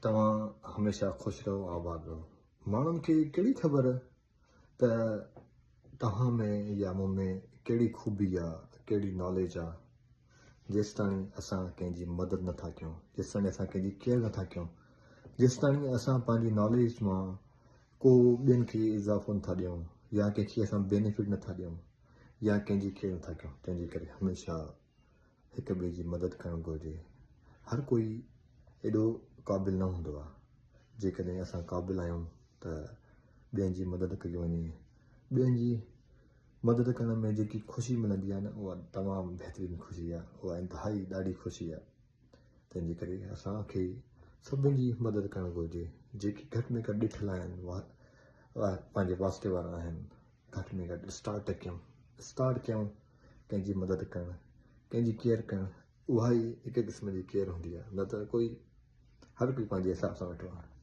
توهان هميشه خوش رهو آباد رهو. ماڻهن کي ڪهڙي خبر ته توهان ۾ يا مون ۾ ڪهڙي خوبي آ ڪهڙي ناليج آ جيستاڻي اسان ڪنهن جي مدد نٿا ڪيون جيستاڻي اسان ڪنهن جي ڪيئر نٿا ڪيون جيستاڻي اسان پنهنجي ناليج مان ڪو ٻين کي اضافو نٿا ڏيون يا ڪنهن کي اسان بينيفٽ نٿا ڏيون يا ڪنهن جي ڪيئر نٿا ڪيون تنهن جي ڪري هميشه هڪ ٻئي جي مدد ڪرڻ گهرجي. هر ڪوئي ايڏو قابل نه هوندو آهي. جيڪڏهن اسان قابل آهيون ته ٻين جي مدد ڪئي وڃي. ٻين جي مدد ڪرڻ ۾ جيڪي خوشي ملندي آهي نه اها تمام بهترين خوشي آهي. اها انتهائي ڏاڍي خوشي آهي. تنهن جي ڪري اسان کي سڀن جي مدد ڪرڻ گهرجي. جيڪي گهٽ ۾ گهٽ ڏٺل آهن پنهنجي واسطي وارا آهن. گهٽ ۾ گهٽ اسٽارٽ ته ڪيون. اسٽارٽ ڪيون ڪنهن جي مدد ڪرڻ ڪنهن جي ڪيئر ڪرڻ اها ئي هڪ قسم جي ڪيئر هوندي آهي نه ته ڪوئي هر ڪوئي پنهنجي حساب سان ويٺو آهي.